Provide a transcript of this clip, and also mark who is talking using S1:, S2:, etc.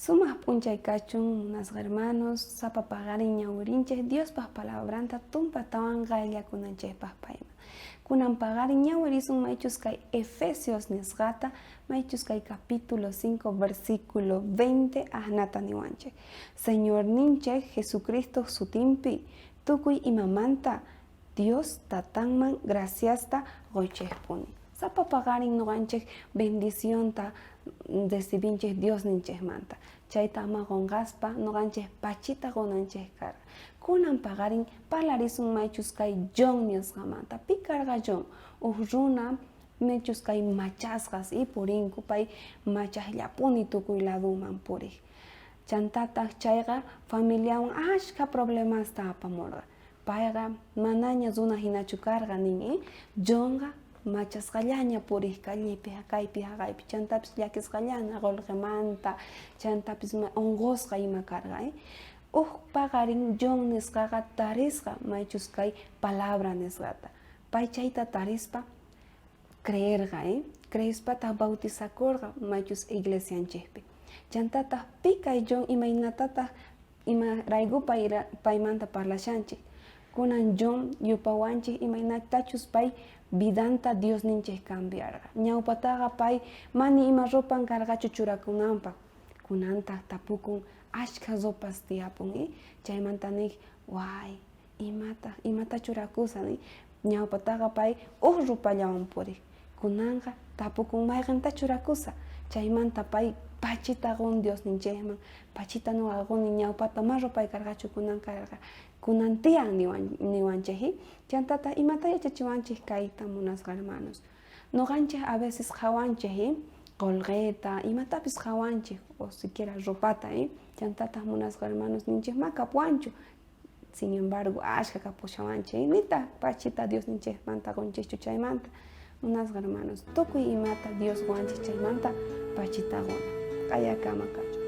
S1: Sumaj p'unchay kachun, munasqa hermanos, sapa paqarin ñawirinchej Diospaj palabranta tumpatawan qayllakunanchejpaj payman. Kunan paqarin ñawirisun maychus kay Efesios nisqata, maychus kay capítulo 5 versículo 20 ajnata niwanchej. Señorninchej Jesucristoj sutinpi tukuy imamanta Dios Tatanman graciasta qoychejpuni. Sapa paqarin noqanchej bendicionta recibinchej Diosninchejmanta. Chayta ama qonqaspa noqanchej pachita qonanchej karqa. Kunan paqarin parlarisun maychus kay John nisqamanta. Pi karqa John? Uj runa maychus kay machasqas y purinku pay machajllapuni tukuy ladoman purej. Chantataj chayqa familiawan ashkha problemasta apamorqa. Payqa manaña runa jinachu karqa nin, Johnqa machasqallaña purej callepi, kaypi, jaqaypi, chantapis llakisqallana qolqemanta, chantapis onqosqa ima karqa. Uj paqarin John nisqaqa tarisqa maychus kay palabra nisqata. Pay chayta tarispa creerqa, creespataj bautizakorqa maychus iglesianchejpi. Chantataj pi kay John imaynatataj Imarayku paymanta parlashanchej? Kunan John yupawanchej imaynatachus pay vidanta Diosninchej cambiarqa. Ñawpataqa pay mana ima ropan karqachu churakunanpaj. Kunantaj tapukun ashkha ropas tiyapun, chaymanta nej, way, imataj, imata churakusa, Ñawpataqa pay uj ropallawan purej. Kunanqa tapukun mayqenta churakusa. Chaymanta pay pachita qon Diosninchejman, pachita noqa qoni ñawpata ma ropay karqachu kunan karqa. Kunan tiyan niwanchej. Chantataj imata yachachiwanchej kayta munasqa hermanos. Noqanchej a veces qhawanchej qolqeta, imatapis qhawanchej o siquiera ropata, chantataj munasqa hermanos ninchej ma kapuwanchu. Sin embargo, ashkha kapushawanchej, nitaj pachita Diosninchejmanta qonchejchu chaymanta. Munasqa hermanos, tukuy imata Dios qowanchej chaymanta pachita qona. Q'ayakama kachun.